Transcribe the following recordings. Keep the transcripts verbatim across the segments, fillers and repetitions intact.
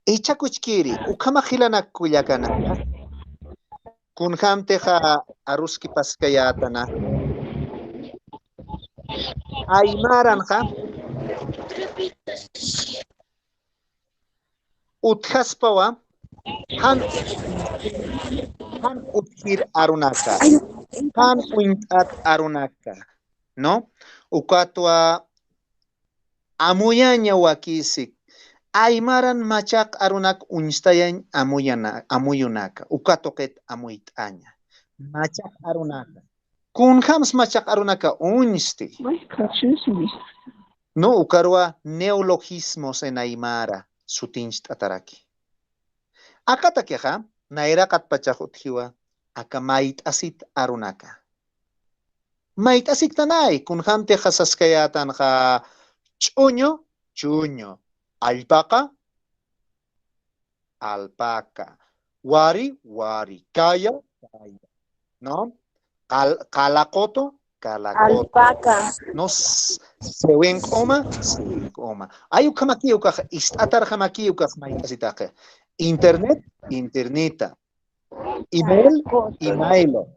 Ichakuchkiri, ukhama jilanak kullakanaka. Kunjamtixa aruskipaskayätana. Aymaranxa utjaspawa jan, jan utjir arunaka, jan uñt'at arunaka, ¿no? Ukatwa amuyaña wakisik. Aymaran machaq arunak uñstayañ amuyana-, amuyunaka. Uka tuqit amuyt'aña. Machaq arunaka. Kunjams machaq arunaka uñsti. No, ukarwa neologismos en aymara sutincht'ataraki. Akatakixa, nayraqat pachax utjiwa, aka mayt'asit arunaka. Mayt'asiktanay, kunjamtixa saskayätanxa ch'uñu, chuñu, allpaqa, alpaca, wari, wari, kaya, kaya, ¿no? Qal-, qalaqutu, kalaqutu. Alpaca. No, s-, siwink'uma, siwink'uma. Ay ukhamaki ukax, ist'atarjamaki ukax mayt'asitaqa. Internet, interneta. Email, emailo.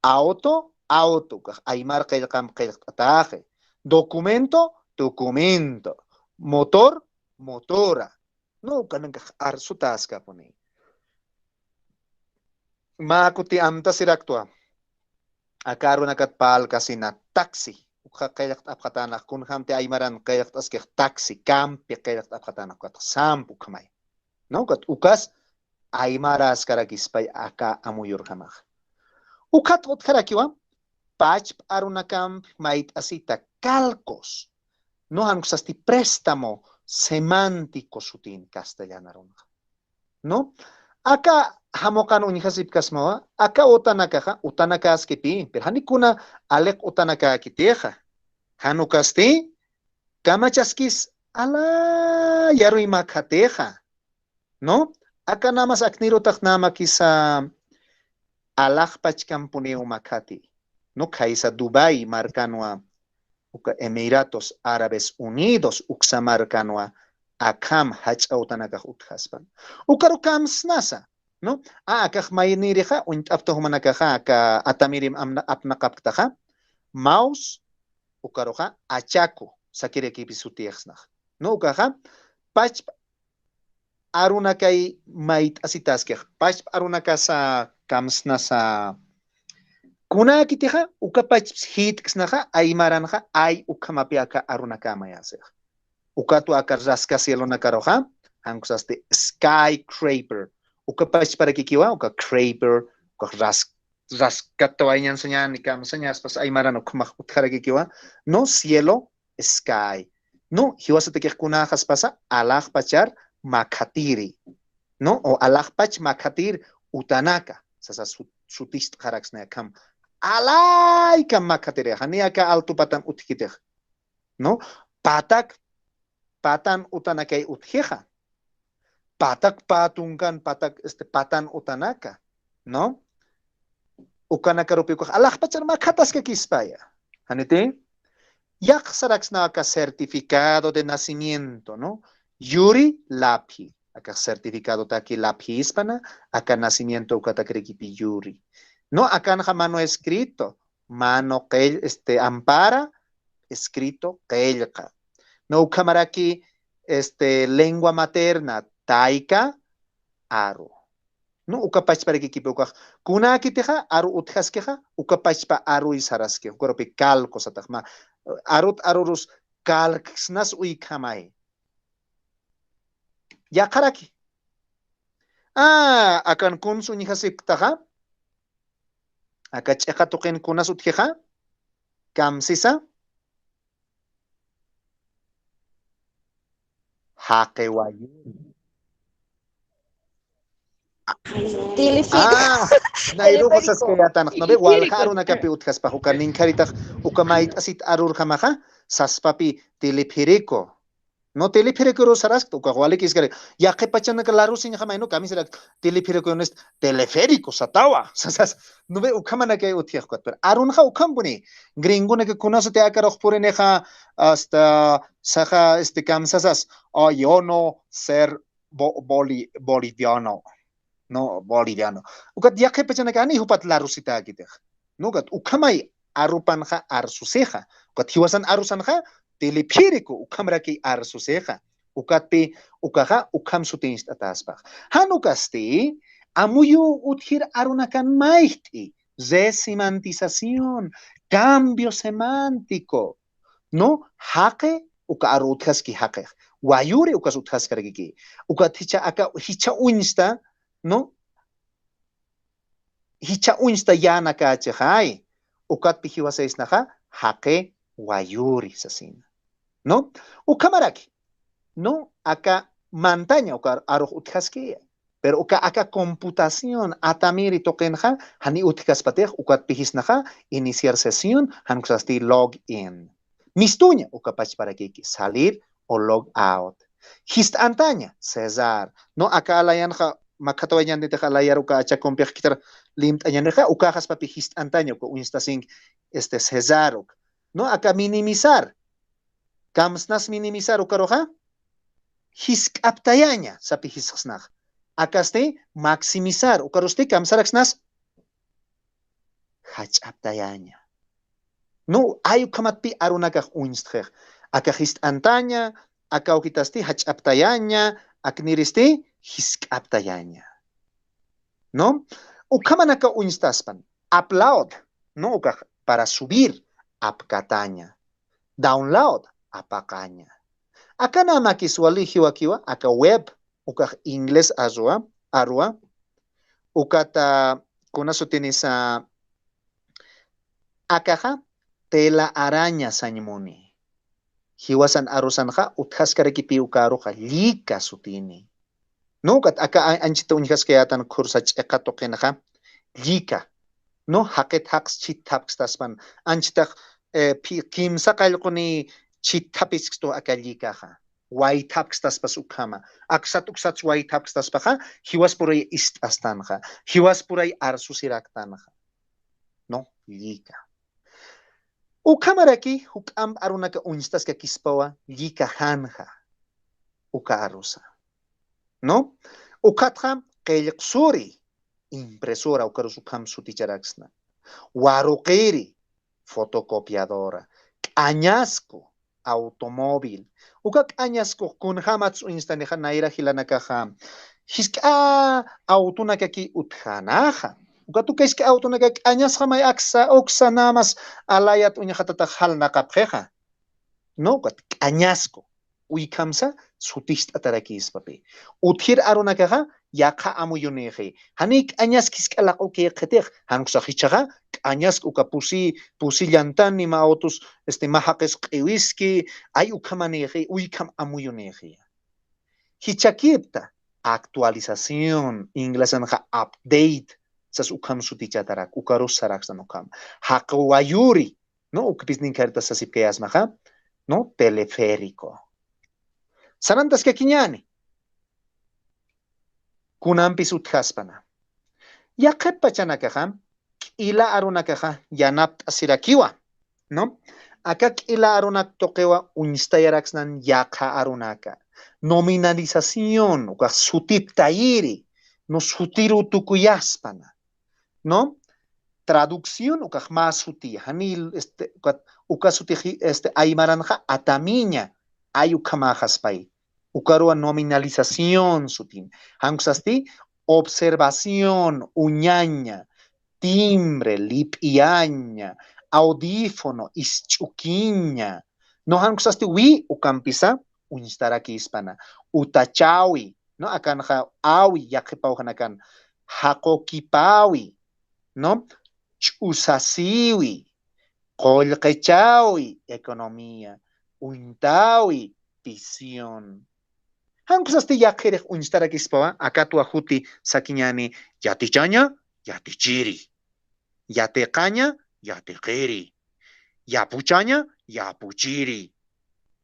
Auto, auto, ukax aymar qillqam qillqt'ataxi. Documento, documento. Motor, motora. No, ukanakax arsutaskapuni. Mä kuti amtasiraktwa. Aka arunakat parlkasina, taxi. Ukxa qillqt'apxatänax, kunjamti aymaran qillqt'askix taxi, kampi qillqt'apxatänax, ukat samp ukhamay. ¿No? Ukat ukas aymaraskarakispay aka amuyurjamax. Ukat utjarakiwa, pachpa arunakamp mayt'asita, calcos. No, jan ukasti préstamo semántico sutin castellan arunxa. ¿No? Aka jamuqan uñjasipkasmawa, aka utanakaxa, utanakäskipï, pero janiw kuna aliq utanakäkitixa. Jan ukasti, kamachaskis, ala, yaruy makatixa. ¿No? Aka namas aknïrutax namakisa alaxpachkampuniw makhati. ¿No? Khaysa Dubái markanwa, uka Emiratos Árabes Unidos uksa markanwa, akham jach'a utanakax utjaspan. Ukaru kamsnasa, ¿no? A, akax maynïrixa, uñt'apxta jumanakaxa, aka atamirim amna-, apnaqapktaxa, mouse, ukaruxa, achaku, sakirakipï sutïxsnax. ¿No? Ukaxa, pachpa arunakay mayt'asitaskix, pachpa arunakasa kamsnasa. Kunäkitixa, uka pachps jïtksnaxa, aymaranxa, ay ukhamapï aka arunakämayasix. Ukatwa aka rascacielonakarux, jan ukasti skyscraper. Uka pachparakikiwa, uka craper, uka ras-, rascatwayañan sañäni, kamsañaspas aymaran ukhamax utjarakikiwa, ¿no? Cielo, sky. ¿No? Jiwasatakix kunäxaspasa, alaxpachar makhatiri. ¿No? O alaxpach makhatir utanaka. Sasa su-, sutist'xaraksnay akham. Alaykam makhatiri. Janiy aka altu patan utjkitix. ¿No? Patak, patan utanakay utjixa. Patak pä tunkan, patak, este, patan utanaka, ¿no? Ukanakarupi ukax alaxpachar makhataskakispaya. ¿Janiti? Yaqha saraksna aka certificado de nacimiento, ¿no? Yuri laphi. Aka certificadotaki laphispana, aka nacimiento ukatakirakipi yuri. ¿No? Akanxa mano escrito, mano qell-, este, ampara, escrito, qillqa. ¿No? Ukhamaraki, este, lengua materna, tayka aru. ¿No? Uka pachparakikipi ukax. Kunäkitixa, aru utjaskixa, uka pachpa aruy saraski. Ukarupi calco satax mä. Arut arurus calcsnas uykhamay. Yaqharaki. Ah, akan kuns uñjasipktaxa. Aka ch'iqa tuqin kunas utjixa. Kamsisa. Jaqi wayuni. Tiliférico. Ah, nayruxa saskayätanx, ¿no ve? Tiliférico. Walja arunakapi utjaspax, uka ninkhäritax, uka mayt'asit arurjamaxa, saspapi tiliférico. No, teleférico saraskta, ukax walikiskari. Yaqhip pachanaka larusiñjamay, ¿no? Kamisaraki teleférico, no es teleférico satawa. Sasas, ¿no ve? Ukhamanakay utjixa ukat. Pero arunxa ukhampuni. Gringonaka kunasati akarux purinixa hasta saxa, este, kamsasas. Oh, yo no ser bo-, boli-, boliviano, ¿no? Boliviano. Ukat yaqhipachanakani jupat larusitäkitix. ¿No? Ukat ukhamay arupanxa arsusixa. Ukat jiwasan arusanxa teleférico, ukhamraki arsusixa. Ukatpi, ukaxa, ukham sutincht'atäspax. Jan ukasti, amuyu utjir arunakan mayjt'i, resemantización, cambio semántico, ¿no? Jaqi, uka aru utjaski jaqix. Wayuri ukas utjaskarakiki. Ukat jichha aka, jichha uñsta, ¿no? Jichha uñsta yänakächixay. Ukatpi jiwasaysnaxa, jaqi wayuri sasina. ¿No? Ukhamaraki, ¿no? Aka mantaña, uka arux utjaskiya. Pero uka aka computación, atamiri tuqinxa, jani utjkaspatix, ukatpi jisnaxa, iniciar sesión, jan ukasti log in. Mistuña, uka pachparakiki, salir o log out. Jist'antaña, cerrar. ¿No? Aka alayanxa, makhatawayañäni, alayar uka achakumpix khitir limt'añänixa, ukaxaspapi jist'antaña, uka uñstasinki, este, cerrar uka. ¿No? Aka minimizar. ¿Kamsnas minimizar ukaruxa? Jisk'aptayaña, sapi jisksnax. Akasti maximizar, ukarusti kamsaraksnas jach'aptayaña. ¿No? Ay ukhamatpi arunakax uñstxix. Aka jist'antaña, aka ukitasti jach'aptayaña, akniristi jisk'aptayaña. ¿No? Ukhamanaka uñstaspan. Upload, ¿no? Ukax para subir, apkataña. Download, apaqaña. Aka namakis wali jiwakiwa, aka web, ukax inglés arua, arua. Ukata, kuna sutinisa, akaxa, tela araña sañ muni. Jiwasan arusanxa, utjaskarakipi uka aruxa, llika sutini. ¿No? Ukat aka a-, anchhita uñjaskayätan khursa ch'iqa tuqinxa, llika. ¿No? Jaqit jaqs chhit thapkstaspan. Anchhitax, eh, phi-, kimsa qallquni chhit thapskstu aka llikaxa. Waythapkstaspas ukhama. Aksat uksats waythapkstaspaxa, jiwaspuray ist'astanxa. Jiwaspuray arsusiraktanxa. ¿No? Llika. Ukhamaraki, juk'amp arunaka uñstaskakispawa, llika janxa. Uka arusa. ¿No? Ukatxa, qillqsuri, impresora, ukarus ukham suticharaksna. Waruqiri, fotocopiadora. K'añasku, automóvil. Uka k'añasku kunjämats uñstanixa nayra jilanakaxa. Jisk'a autonakaki utjänaxa. Ukat uka jisk'a autonaka k'añasxamay aksa, uksa namas alayat uñxatatax jalnaqapxixa. ¿No? Ukat k'añasku. Uykhamsa suticht'atarakïspapi. Utjir arunakaxa, yaqha amuyunïxi. Janiy k'añask jisk'a laq'ukïxitix, jan uksa jichhaxa, k'añask uka pusi, pusi llantani mä autos, este, mä jaqis q'iwiski, ay ukhamanïxi, uykham amuyunïxi. Jichhakipta, actualización, inglesanxa update, sas ukham sutichatarak, ukarus sarakstan ukham. Jaqi wayuri, ¿no? Ukpis ninkharita sasipkayasmaxa, ¿no? Teleférico. Sarantaskakiñäni. Kunampis utjaspana. Yaqhip pachanakaxa, k'ila arunakaxa, yanapt'asirakiwa, ¿no? Aka k'ila arunak tuqiwa, uñstayaraksnan yaqha arunaka. Nominalización, ukax sutiptayiri, ¿no? Sutiru tukuyaspana. ¿No? Traducción, ukax mä suti, jani, este, uka, uka suti, este, aymaranxa atamiña, ay ukhamäxaspay. Ukaruwa nominalización sutin. Jan uksasti, observación, uñaña, timbre, lip'iyaña, audífono, isch'ukiña. ¿No? Jan uksasti wi ukampisa, uñstarakïspana. Utachawi, ¿no? Akanxa awi, yaqhipaw janakan. Jaqukipawi, ¿no? Ch'usasiwi, qullqichawi, economía, uñtawi, visión. Jan uksasti yaqhirix uñstarakïspawa, akatwa juti sakiñäni, yatichaña, yatichiri. Yatiqaña, yatiqiri. Yapuchaña, yapuchiri.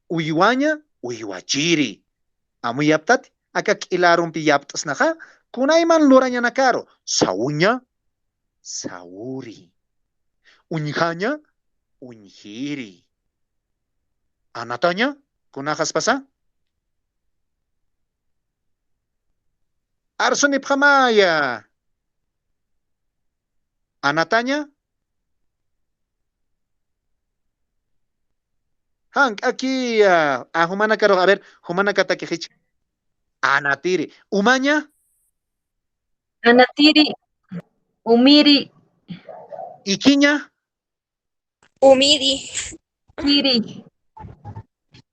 Uywaña, uywachiri. Amuyaptati, aka k'ila arumpi yapt'snaxa, kunayman lurañanakaru, sawuña, sawuri. Uñjaña, uñjiri. Anataña, kunaxaspasa? Arsunipxamaya. Anataña. Jank'aki, a, a, jumanakaru, a ver, jumanakatakixich. Anatiri. Umaña. Anatiri. Umiri. Ikiña. Umiri. Tiri.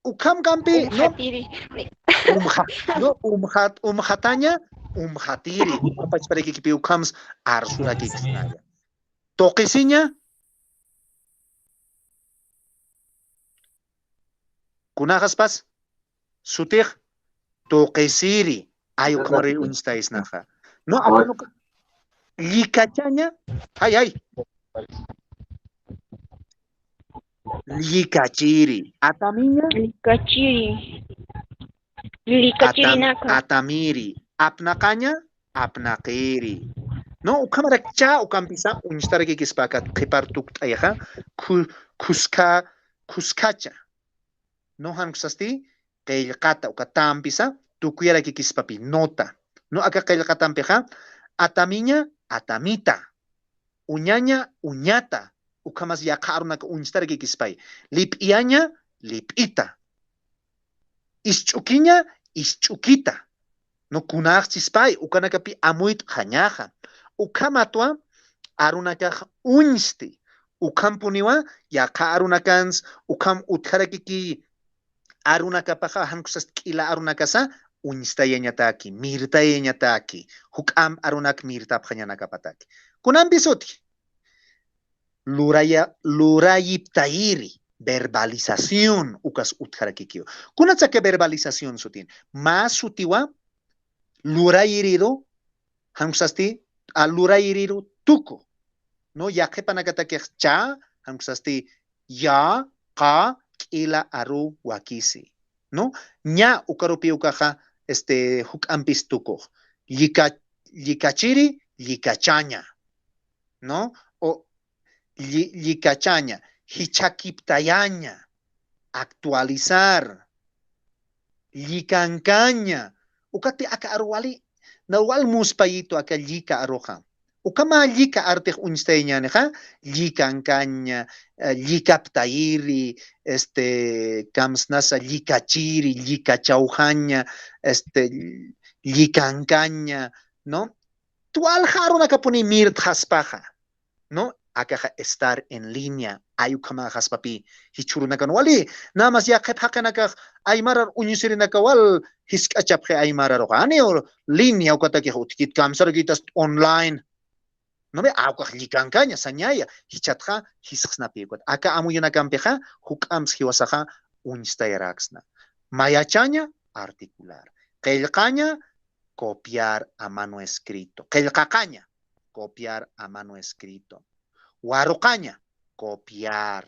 Ukham kampi, ¿no? Umxatiri. Umxa-, ¿no? Umxat-, umxataña, umxatiri. Ukapachparakikipi ukhams arsurakikisnaya. Tuqisiña. Kunaxaspas, sutix, tuqisiri. Ay, ukhamari uñstaysnaxa. No, awanuka. Llikachaña. Ay, ay. Llikachiri. Atamiña. Llikachiri. Llikachiri. Atam-, naka. Atamiri. Apnaqaña. Apnaqiri. No, ukhamarakcha, ukampisa, uñstarakikispa aka qhipar tukt'ayaxa, khu-, khuska, khuskacha. No, jan uksasti, qillqata, uka tampisa, tukuyarakikispapï, nota. No, aka qillqatampixa, atamiña, atamita. Uñaña, uñata. Ukhamas yaqha arunaka uñstarakikispay. Lip'iyaña, lip'ita. Isch'ukiña, isch'ukita. No, kunaxchispay, ukanakapi amuyt'xañaxa. Ukhamatwa, arunakax uñsti. Ukhampuniwa, yaqha arunakans, ukham utjarakiki arunakapaxa, jan uksasti k'ila arunakasa, uñstayañataki, mirtayañataki, juk'amp arunak mirtapxañanakapataki. Kunampis utji. Luraya-, lurayiptayiri, verbalización, ukas utjarakikiw. Kunatsa aka verbalización sutin. Mä sutiwa, lurayiriru, jan uksasti, a lurayiriru tuku. No, yaqhipanakatakix cha, jan uksasti, ya, qa, k'ila, aru, wakisi. No, ña ukarupi ukaxa, este, juk'ampis tukux. Llika-, llikachiri, llikachaña. No, o lli-, llikachaña, jichhakiptayaña, actualizar, llikankaña, ukati aka aru wali, na wal muspayitu aka llika aruxa. Ukhama llika artix uñstayañänixa, llikankaña, eh, llikaptayiri, este, kamsnasa llikachiri, llikachawjaña, este, llikankaña, ¿no? Tuwalja arunakapuni mirtxaspaxa. ¿No? Akaxa estar en línea, ay ukhamaxaspapï, jichhürunakan wali, nada más yaqhip jaqinakax aymarar uñsirinaka wal jisk'achapxi aymararuxa, janiw línea ukatakix utjkit kamsarakïtast online. ¿No ve? Awkax llikankaña, sañaya, jichhatxa jisksnapï ukat. Aka amuyunakampixa, juk'amps jiwasaxa uñstayaraksna. Mayachaña, articular. Qillqaña, copiar a mano escrito. Qillqaqaña, copiar a mano escrito. Waruqaña, copiar.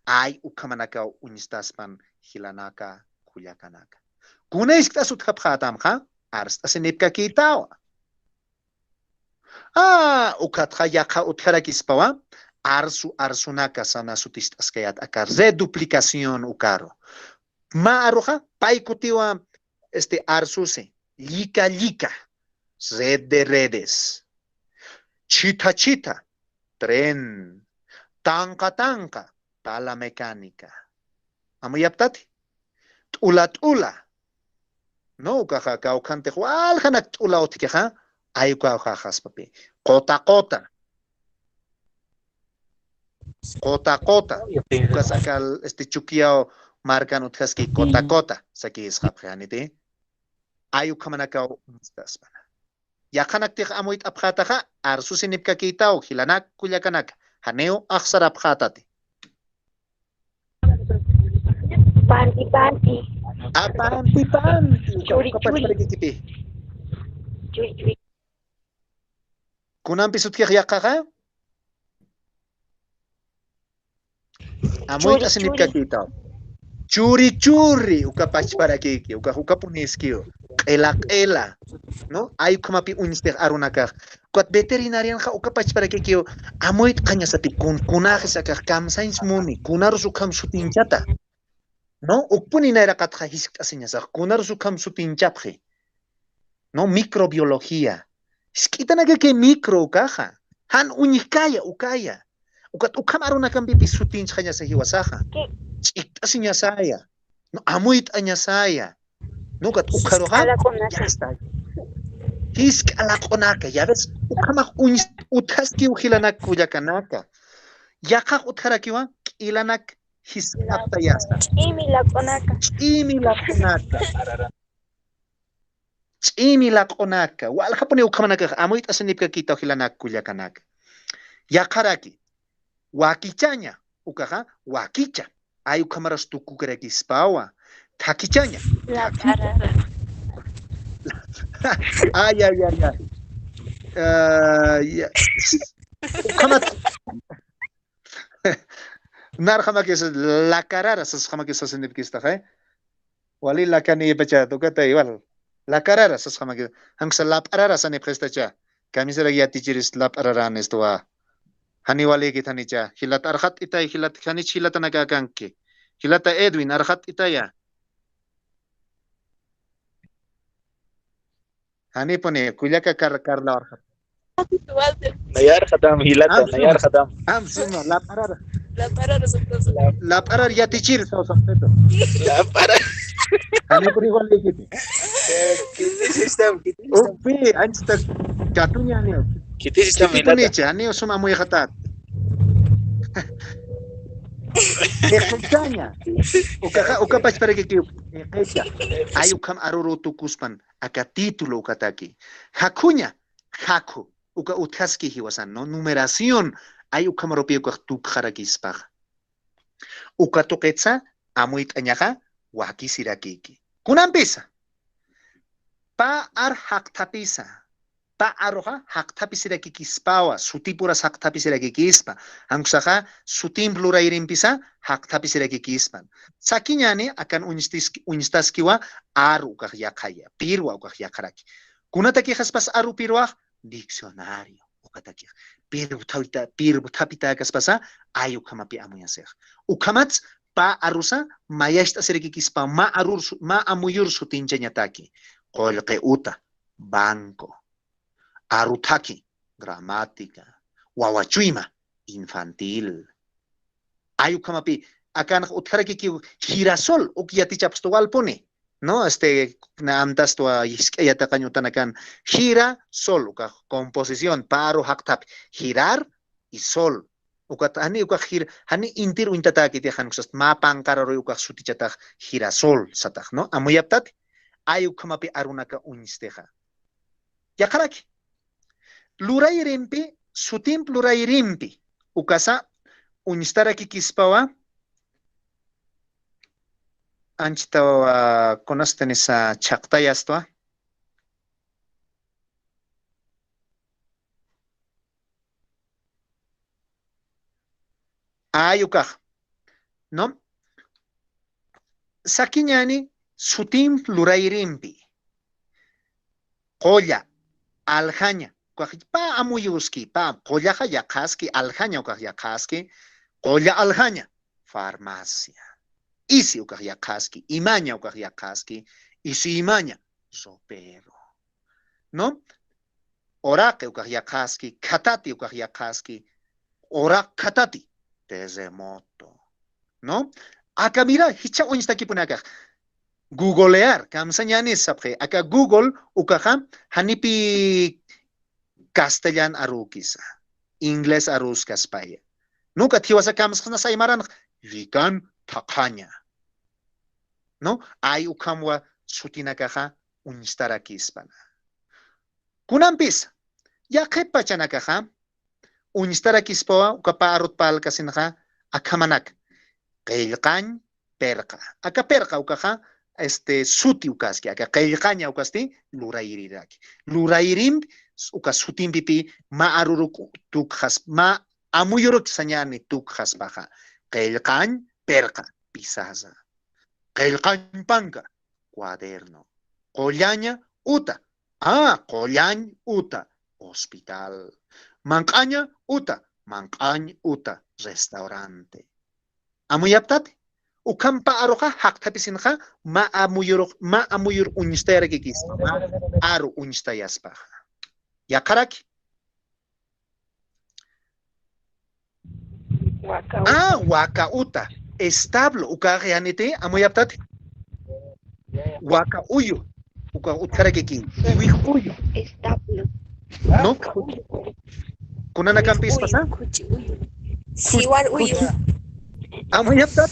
Ay, ukhamanakaw uñstaspan jilanaka, kullakanaka. Kuna jiskt'as utjapxätamxa, arst'asinipkakïtawa. Ah, ukatxa yaqha utjarakispawa, arsu, arsunaka sana sutist'askayät aka reduplicación ukaru. Mä aruxa, pay kutiwa, este, arsusi, llika, llika, red de redes, chhitha, chhitha, tren, tanqa, tanqa, pala mecánica. ¿Amuyaptati? T'ula, t'ula. No, ukaxa kawkhantix waljanak t'ula utjkixa, ay ukaxaspapï. Quta, quta. Quta, quta. Ukas aka, este, Chukiyaw markan utjaski, quta, quta. Saki isqapxi, janiti. Ay ukhamanakaw uñstaspana. Yaqhanaktix amuyt'apxätaxa, arsusinipkakïtaw, jilanak kullakanaka. Janiw axsarapxätati. Panti, panti. A, panti, panti. Uka, churi, uka churi. Pachparakikipï. Churi, churi. Kunampis utjkix yaqhaxa? Amuyt'asinipkakïtaw. Churi, churi, uka pachparakiki, uka, uka puniskiw. Q'ila, q'ila. ¿No? Ay ukhamapï uñstix arunakax. Ukat veterinarianxa uka pachparakikiw. Amuyt'xañasapï kun, kunaxis akax kamsañs muni, kunarus ukham sutinchata. ¿No? Ukpuni nayraqatxa jiskt'asiñasax, kunarus ukham sutinchapxi. ¿no? Microbiología. Jisk'itanakaki micro ukaxa. Jan uñjkaya, ukaya. Ukat ukham arunakampipi sutinchxañasa jiwasaxa. Ch'ikt'asiñasaya. ¿No? Amuyt'añasaya. ¿No? Ukat ukharuxa. Jisk'a laq'unaka. Ya está. Jisk'a laq'unaka, ya ves. Ukhamax uñs-, utjaskiw jilanak kullakanaka. Yaqhax utjarakiwa, k'ilanak jisk'aptayasa. Ch'imi laq'unaka. Ch'imi laq'unaka. Ch'imi laq'unaka. Waljapuni ukhamanakax amuyt'asinipkakitaw jilanak kullakanaka. Yaqharaki. Wakichaña. Ukaxa, wakicha. Ay ukhamaras tukukarakispawa. Thakichaña. Lap'arara. Ay, ay, ay, ay. Ah, ya. Ukhamat. Narjamakis lakarara sasjamakis sasinipkistaxa, ¿eh? Wali lakani pachat, ukata igual. Lakarara sasjamakis. Janksa lap'arara sanipxistacha. Kamisarak yatichiris lap'araran estuwa. Jani walikit janicha. Jilat arxat'itay, jilat janich jilatanaka kanki. Jilata Edwin, arxat'itaya. Janipuni, kullaka Kar-, Karla arxat. Nayarxatam jilata, am, suma, nayarxatam. Am, suma, lap'arara. Lap'arara, suma, suma. Lap'arara yatichir, saw, saw, saw. Lap'arara. Janipuni walikiti. Kitisistam, kitisistam. Upi, anchita katuña, ni. Kitisistam, jilata. Kitipunicha, ni suma amuyxatat. Iqichaña. Ukaxa, uka pachparakiki, iqicha. Ay ukham aruru tukuspan. Aka título ukataki. Jakhuña, jakhu, uka utjaski jiwasan, ¿no? Numeración, ay ukhamarupi ukax tukxarakispaxa. Uka tuqitsa, amuyt'añaxa, wakisirakiki. Kunampisa, pä ar jaqthapisa, pä aruxa jaqthapisirakikispawa, sutipuras jaqthapisirakikispa, janksaxa sutimp lurayrimpisa jaqthapisirakikispan. Sakiñani akan uñstis-, uñstaskiwa aru ukax yaqhaya, pirwa ukax yaqharaki. Kunatakixaspas aru pirwax, diccionario, ukatakix. Pirwthawita-, pirwthapitäkaspasa, ay ukhamapi amuyasix. Ukhamats, pä arusa, mayacht'asirakikispa, mä arur su-, mä amuyur sutinchañataki. Qullqi uta, banco. Aru thaki, gramática. Wawa chuyma, infantil. Ay ukhamapi, akan utjarakiki girasol, uk yatichapxta walpuni, ¿no? Este, na amtastwa jisk'a yatiqañ utanakan, girasol, ukax composición, pä aru jaqthapi, girar y sol. Ukat, jani ukax gir-, jani intir uñtatäkiti, jan uksast mä panqararuy ukax sutichatax girasol satax, ¿no? Amuyaptati, ay ukhamapi arunaka uñstixa. Yaqharaki. Lurayrimpi, sutimp lurayrimpi, ukasa uñstarakikispawa, anchitawa, kunastanisa chhaqtayastwa. Ay ukax, ¿no? Sakiñani sutimp lurayrimpi. Qulla, aljaña, ukax pä amuyuski, pä, qullaxa yaqhaski, aljaña ukax yaqhaski, qulla aljaña, farmacia. Isi ukax yaqhaski, imaña ukax yaqhaski, isi imaña, ropero. ¿No? Uraqi ukax yaqhaski, khatati ukax yaqhaski, uraq khatati, terremoto. ¿No? Aka mira, jichha uñstakipunakax. Googlear, kamsañänis sapxi. Aka Google ukaxa, janipi castellan arukisa, inglés aruskaspaya. Ukat jiwasa kamsxnasa aymaranx, llikan thaqhaña. ¿No? Ay ukhamwa sutinakaxa uñstarakispana. Kunampis, yaqhip pachanakaxa, uñstarakispawa, uka pä arut parlkasinxa, akhamanak, qillqañ, pirqa. Aka pirqa ukaxa, este, suti ukaski, aka qillqaña ukasti, lurayriraki. Lurayrimp, uka sutimpipi, mä aruruk tukxas, mä amuyuruk sañäni tukxaspaxa. Qillqañ, pirqa, pizarra. Qillqañ panka, cuaderno. Qullaña, uta, ah, qullañ uta, hospital. Manq'aña, uta, manq'añ uta, restaurante. Amuyaptati, Ukhampa aruxa jaqthapisinxa mä amuyur, mä amuyur uñstayarakikispa, mä aru uñstayaspaxa. Yaqharaki. Waka uta. Ah, waka uta. Establo, ukax yaniti, amuyaptati. Waka uyu, uka utjarakiki. Iwij uyu. Establo. No? Waka uyu. Kunanakampispasa? Khuchi uyu. Siwar uyu. Amuyaptat.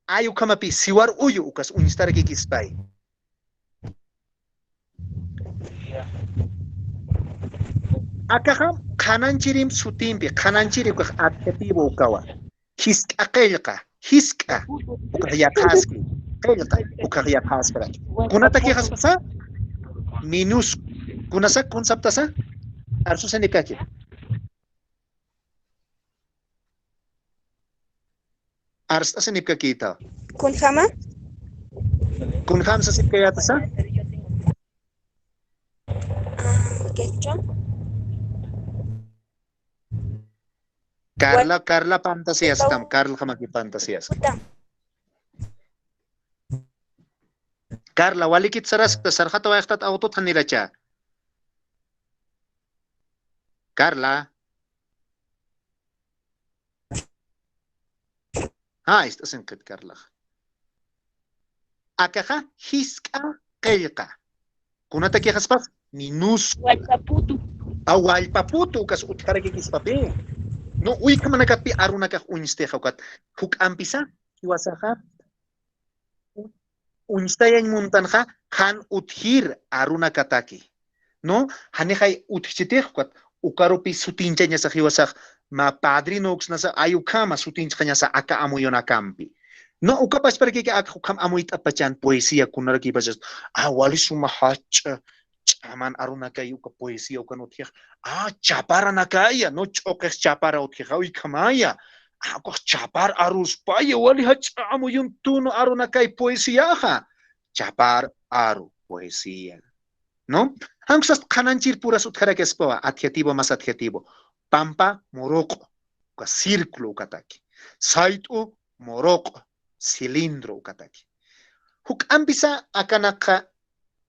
Ay ukhamapi, siwar uyu, ukas uñstarakikispa. Akaxa qhanañchirimp sutimpi, qhanañchiri ukax adjetivo ukawa. Jisk'a qillqa, jisk'a, ukax yatxaski, qillqa, ukax yatxaskra. Kunatakixaspasa? Minus, kunasa, kunsaptasa? Arsusanipkaki. Arst'asinipkakita. Kunjama? Kunjam sasipkayatasa? Ah, ¿qué hecho? Carla, Carla pantasiyastam, Carla jamaki pantasiyas. Puta. Carla, walikit saraskta, sarxata wayxtat awtut janiracha. Carla. Ha, ist'asinqit Carlax. Akaxa jisk'a qillqa. Kunatakixaspas? Minúscula. Wallpaputu. A, wallpaputu ukas utjarakikispapi. No, uykhamanakatpi arunakax uñstixa ukat. Juk'ampisa, jiwasaxa. Uñstayañ muntanxa, jan utjir arunakataki. No, janixay utjchitix ukat, ukarupi sutinchañasa jiwasax, mä padrino uksnasa, ay ukhama sutinchxañasa aka amuyunakampi. No, uka pachparakiki ak ukham amuyt'apachan poesía kunarakipachas. A, wali suma jach'a, ch'aman arunakay uka poesía ukan utjix. A, chaparanakaya, no, ch'uqix chapara utjix, a, uykhamaya. A, ukax chapar aruspaya, wali jach'a amuyuntun arunakay poesíaxa. Chapar aru, poesía. ¿No? Jan uksas qhanañchir puras utjarakispawa, adjetivo más adjetivo. Pampa muruq, uka círculo ukataki. Sayt'u muruq, cilindro ukataki. Juk'ampisa akanakxa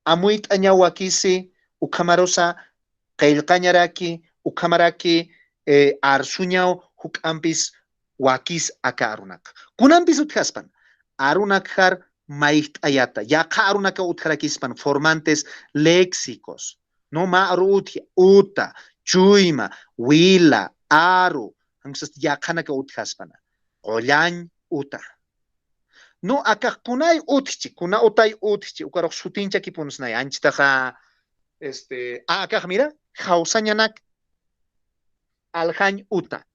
amuyt'añaw wakisi, ukhamarusa qillqañaraki, ukhamaraki, eh, arsuñaw, juk'ampis wakis aka arunakxa. Kunampis utjaspan, arunakxar mayjt'ayata, yaqha arunakaw utjarakispan, formantes léxicos, ¿no? Mä aru utji, uta, chuyma, wila, aru, jan uksas yaqhanakaw utjaspana. Qullañ uta. No, akax kunay utjchi, kuna utay utjchi, ukarux sutinchakipunsnay, anchitaxa, este, a, akax mira, jawsañanak aljañ uta.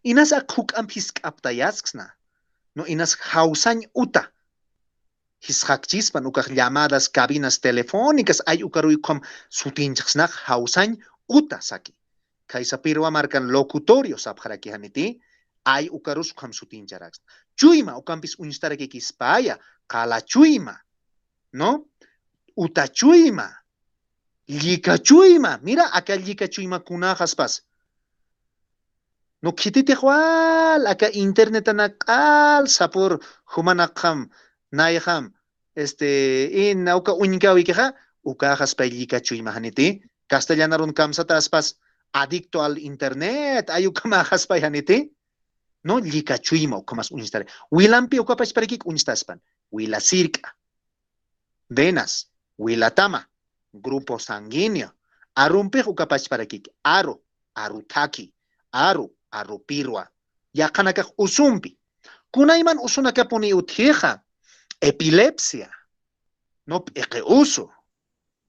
Inas ak juk'amp jisk'aptayasksna, no, inas jawsañ uta. Jisxakchispan, ukax llamadas, cabinas telefónicas, ay ukaruy ukham sutinchxsnax jawsañ uta saki. Khaysa pirwa markan locutorio sapxaraki janiti, ay ukarus ukham sutincharaksna. Chuyma, ukampis uñstarakikispäya, qala chuyma, ¿no? Uta chuyma, llika chuyma, mira, aka llika chuyma kunaxaspas. No, khititix wal, aka internetanak q'al sapur jumanakxam, nayxam, este, in, uka uñkawikixa, ukaxaspay llika chuyma janiti, castellanarun kamsataspas, adicto al internet, ay ukhamaxaspay janiti, no, llika chuyma ukhamas uñstari. Wilampi uka pachparakik uñstaspan, wila sirk'a, venas, wilatama, grupo sanguíneo, arumpix uka pachparakik, aru, aru thaki, aru, aru pirwa, yaqhanakax usumpi. Kunayman usunakapuni utjixa, epilepsia, no, p'iqi usu.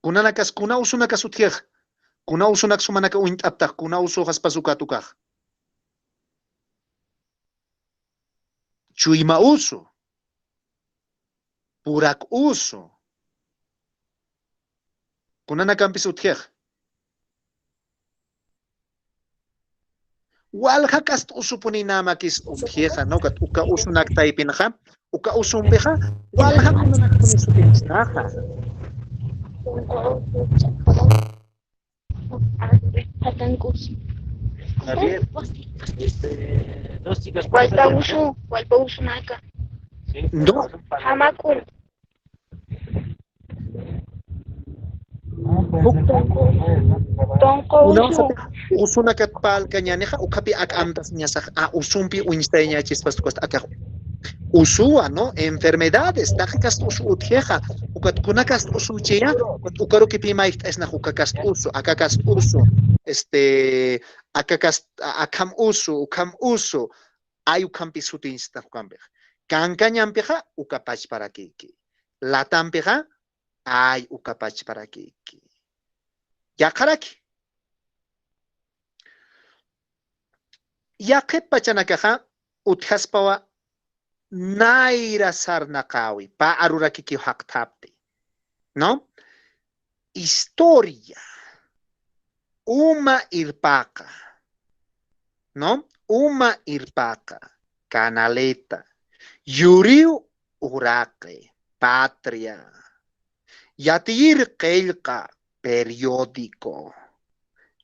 Kunanakas, kuna usunakas utjix, kuna usunak sumanaka uñt'aptax, kuna usuxaspas ukat ukax. Chuyma usu, purak usu. Kunanakampis utjix. Walja k'ast usupuni namakis utjixa, ¿no? Ukat uka usunak taypinxa, uka usumpixa, walja kunanakpuni sutinchnaxa. Jatan k'usi. Está bien. Este, dos chicas. Wallpa usu, wallpa usunaka. No. Jamak'un. Tonqo usu. Usunakat parlkañänixa, ukhapi ak amtasiñasax, a, usumpi uñstayañächispas, ukat akax usuwa, ¿no? Enfermedades, taqi kast usu utjixa, ukat kuna kast usuchiya, ukat ukarukipï mayjt'asnax uka kast usu, aka kast usu, este, aka kast, a, akham usu, ukham usu, ay ukhampi sutiñchasnax ukampix. Kankañampixa, uka pachparakiki. Latampixa, ay uka pachparakiki. Yaqharaki. Yaqhip pachanakaxa utjaspawa nayra sarnaqäwi, pä arurakikiw jaqthapti, ¿no? Historia, uma irpaqa, ¿no? Uma irpaqa, canaleta, yuriw uraqi, patria, yatiyir qillqa, periódico.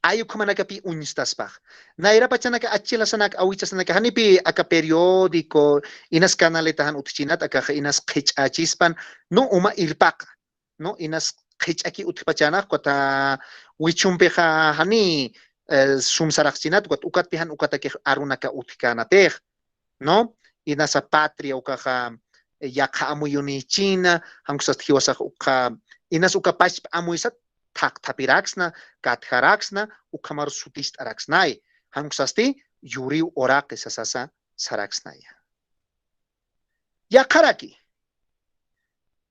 Ay ukhamanakapi uñstaspax. Nayra pachanaka achilasanak, awichasanaka, janipï aka periódico, inas canaleta jan utjchinat, akax inas qhich'ächispan, no, uma irpaqa, ¿no? Inas qhich'aki utjpachänax, ukat wichhumpixa jani, eh, sum saraqchinat, ukat, ukatpï jan ukatakix arunaka utjkänatix, ¿no? Inasa patria ukaxa, eh, yaqha amuyunïchina, jan ukasti jiwasax uka, inas uka pachpa amuysat thaqthapiraksna, katjaraksna, ukhamar sutist'araksnay, jan ukasti yuriw uraqi sasasa saraksnaya. Yaqharaki.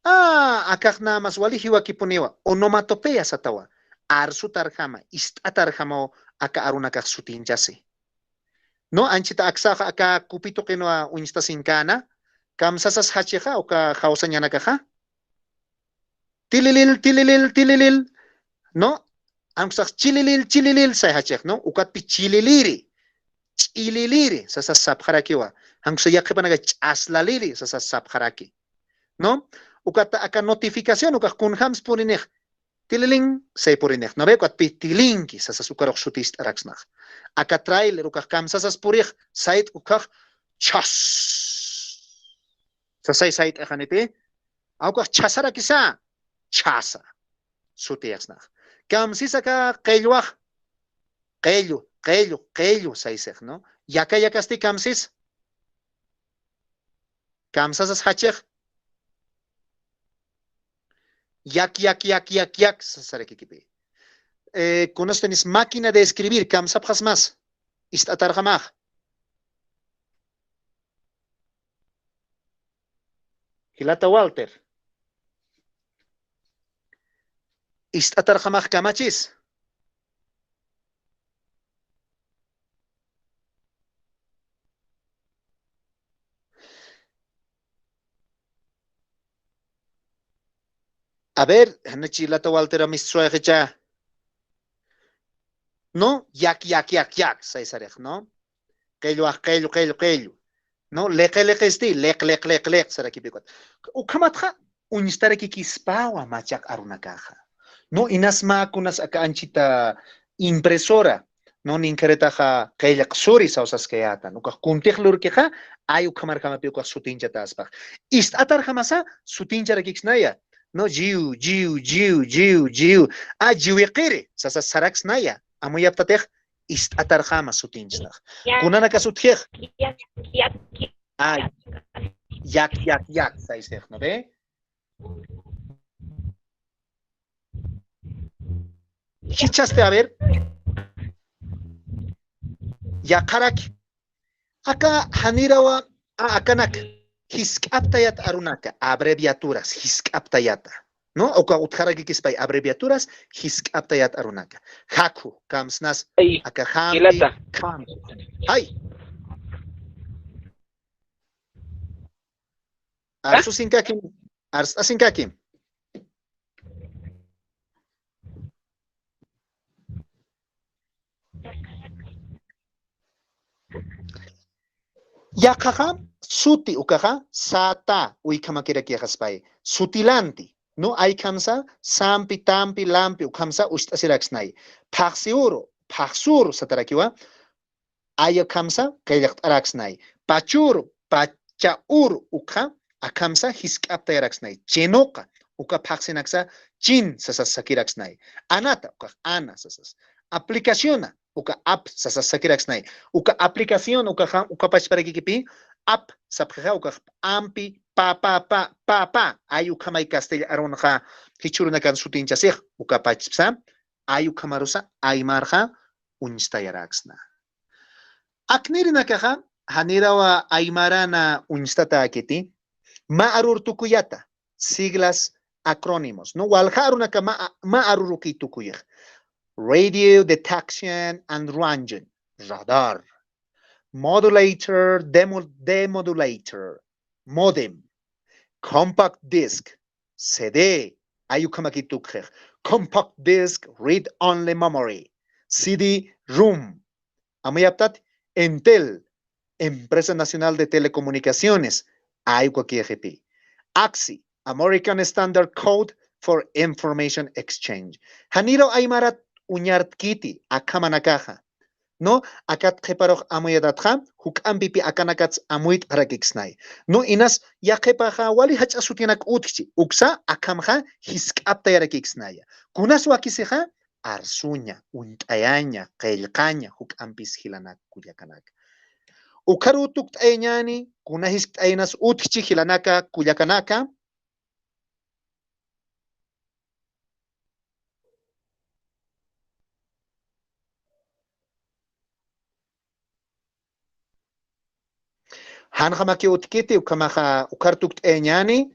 Ah, akax nada más wali jiwakipuniwa, onomatopeya satawa, arsutarjama, ist'atarjamaw aka arunakax sutiñchasi. No, anchhita aksaxa aka kupi tuqinwa uñstasinkana, kamsasas jachixa, uka jawsañanakaxa. Tililil, tililil, tililil, ¿no? Jan uksax chililil, chililil, say jachix, ¿no? Ukatpï chililiri, ch'ililiri, sasas sapxarakiwa. Jan uksa yaqhipanaka ch'aslaliri, sasas sapxaraki, ¿no? Ukata aka notificación, ukax kunjams purinix, tililin, say purinix, ¿no ve? Ukatpï tilinki, sasas ukarux sutist'araksnax. Aka trailer, ukax kamsasas purix, sayt'k ukax, chhas. Sasay sayt'axanipï, a ukax chhasarakisa, chhasa. Sutiyaksnax. Kamsisa aka qillwax, qillu, qillu, qillu, saysix, ¿no? Yaka, yakasti kamsis. Kamsasas jachix. Yak, yak, yak, yak, yak, sasarakikipï. Eh, kunasti inis máquina de escribir, kamsapxasmas. Ist'atarjamax. Jilata Walter. Ist'atarjamax kamachis. A ver, jani jilata Walter, amistsuwayaxicha. ¿No? Yak, yak, yak, yak, saysarix, ¿no? Qillwax, qillu, qillu, qillu. ¿No? Liqi, liqisti, liq, liq, liq, liq, sarakipï ukat. Ukhamatxa, uñstarakikispawa machaq arunakaxa. ¿No? Inas mä kunas aka anchhita impresora, ¿no? Ninkharitaxa qillq suri sawsaskayätan. Ukax kuntix lurkixa, ay ukhamarjamapï ukax sutiñchatäspax. Ist'atarjamasa, sutiñcharakiksnaya. ¿No? Lliw, lliw, lliw, lliw, lliw. A, lliwiqiri, sasas saraksnaya. Amuyaptatix, ist'atarjama sutiñchasnax. Yak, kunanakas utjix. Yak, yak, yak, ay, yak, yak, yak, saysix, ¿no ve? Jichhasti, a ver. Yaqharaki. Aka janirawa, a, akanak jisk'aptayat arunaka, abreviaturas, jisk'aptayata. ¿No? Uka utjarakikispay abreviaturas, jisk'aptayat arunaka. Jakhu, kamsnas, ay, aka jampi, jilata. Kham. Ay. Arsusinkakim, arst'asinkakim. Yaqhaxa, suti ukaxa, sata, uykhamakirakiyaxaspay. Sutilanti, ¿no? Aykhamsa, sampi, tampi, lampi, ukhamsa, ucht'asiraksnay. Phaxsi uru, phaxsur, satarakiwa. Ay ukhamsa, qillqt'araksnay. Pachur, pacha ur, ukha, Akhamsa jisk'aptayaraksnay. Chinuqa, uka phaxsinaksa chin sasas sakiraksnay. Anata, ukax ana sasas. Aplicaciona, uka app sasas sakiraksnay. Uka aplicación, ukaxa, uka pachparakikipi, app sapxixa, ukax ampi, pa, pa, pa, pa, pa. Ay ukhamay castellano arunxa, jichhürunakan sutinchasix, uka pachpsa, ay ukhamarusa, aymarxa, uñstayaraksna. Aknirinakaxa, janirawa aymarana uñstatäkiti, mä arur tukuyata, siglas, acrónimos, ¿no? Walja arunaka mä, mä aruruki tukuyix. Radio detection and ranging, radar. Modulator, demo-, demodulator, modem. Compact disc, C D, ay ukhamaki tukxix. Compact disc, read only memory. C D ROM. Amuyaptat, Entel, Empresa Nacional de Telecomunicaciones, ay ukakixipi. ASCII, American Standard Code for Information Exchange. Janiraw aymarat uñartkiti, akhamanakaxa. ¿No? Akat qhiparux amuyatatxa, juk'ampipi akanakats amuyt'arakiksnay. ¿No? Inas yaqhipaxa wali jach'a sutinak utjchi, uksa akhamxa jisk'aptayarakiksnaya. Kunas wakisixa, arsuña, uñt'ayaña, qillqaña, juk'ampis jilanak kullakanaka. Ukharuw tukt'ayañäni, kuna jiskt'ayanas utjchi jilanaka, kullakanaka. Janjamakiw utjkiti, ukhamaxa, ukhar tukt'ayañäni,